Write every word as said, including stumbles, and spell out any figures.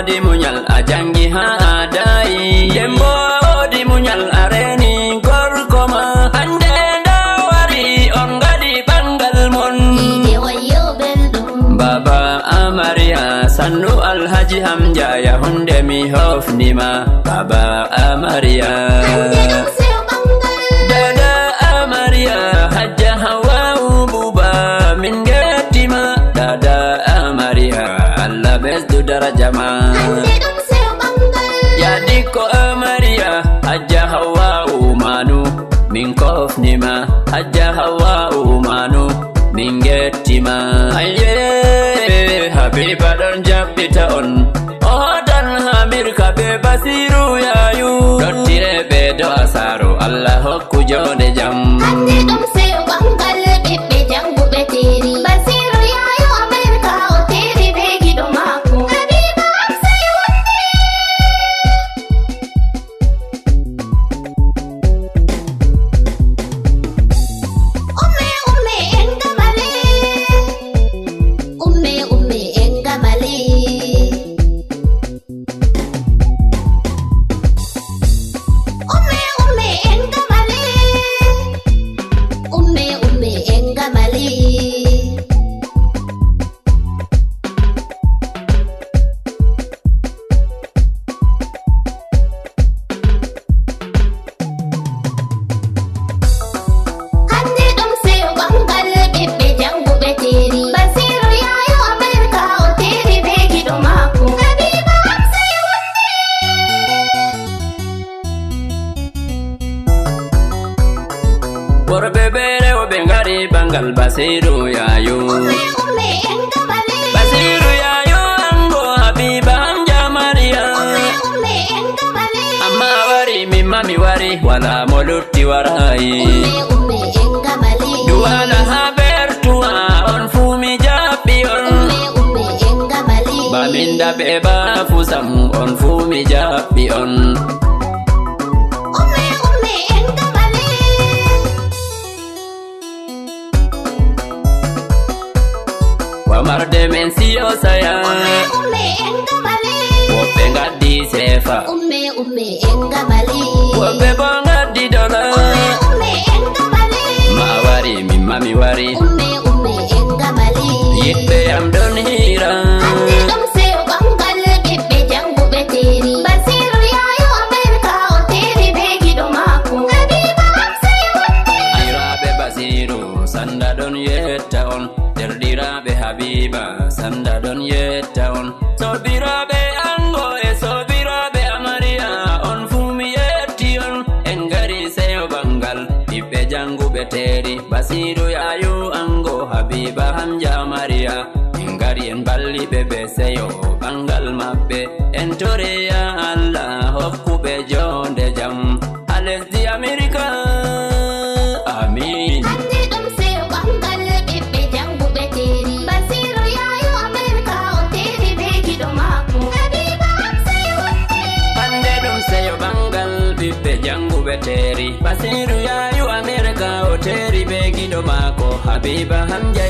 Di muñal a jangi ha a dayi. Dembo a wodi muñal a reni gorko ma. Hande nda wari on ngadi bangal mon. Ide wayo belɗum. Baba Amariya sannu Alhaji Hamja ya hunde mi hofni ma. Baba Amariya. Hande ɗum seyo bangal. Dada Amariya Hajja Hawa'u Buba min gettima. Dada Amariya Allah ɓesdu daraja ma. Hande ɗum seyo bangal. Ya dikko Amariya Hajja Hawa'u Manu min kofni ma. Hajja Hawa'u Manu min gettima. Ayye Habiba ɗon jaɓɓita on. O hotan ha Amirka be Basiru yayu. Dottire ɓe do asaro Allah hokku jonde jam. Hande ɗum seyo bangal ɓiɓɓe janguɓe teri. Basiru yayu Amirka o teri be giɗo mako. Habiba am seyo wonde. Umme, umme, en gamale. Umme, umme, en gamale. Umme, umme, en gamale. Umme, umme, en gamale. Hande ɗum seyo bangal ɓiɓɓe janguɓe teri. Basiru yayo Amerika o teri be giɗo mako. Habiba am seyo wonde. Worɓe be rewɓe ngari bangal Basiru yayo. Umme, umme, en gamale. Basiru yayo ango Habiba Hamja Mariya. Umme, umme, en gamale. Amma wari min ma mi wari wala mo lutti warayi. Umme, umme, en gamale. Duwala ha bertuwa on fu mi jaɓɓi on. Umme, umme, en gamale. Baminda be bafu sam on fu mi jaɓɓi on. Umme, umme, en gamale. Wamarde men siyo saya. Umme, umme, en gamale. Woɓɓe ngaddi sefa. Umme, umme, en gamale. Woɓɓe bo ngaddi dola. Umme, umme, en gamale. Ma wari, min ma mi wari. Umme, umme, en gamale. Yiɗɓe yam ɗon hira. Hande ɗum seyo bangal ɓiɓɓe janguɓe teri. Basiru yayo Amerika o teri be giɗo mako. Habiba am seyo wonde. Ayraɓe Basiru sanda ɗon yetta on. Derɗiraɓe Habiba sanda ɗon yetta on. Sobiraɓe ango e sobiraɓe amariya on fu mi yetti on. En ngari seyo bangal ɓiɓɓe janguɓe teri. Basiru yayu ango Habiba Hamja Mariya. En ngari en balli ɓe be seyo bangal maɓɓe. En tore ya Allah hokku ɓe jonde jam. Ha lesdi Amerika. Amin. Hande ɗum seyo bangal ɓiɓɓe janguɓe teri. Basiru yayu Amerika o teri be giɗo mako. Habiba am seyo wonde. Hande ɗum seyo bangal ɓiɓɓe janguɓe teri. Basiru yayu Amerika o teri be giɗo mako. Habiba Hamja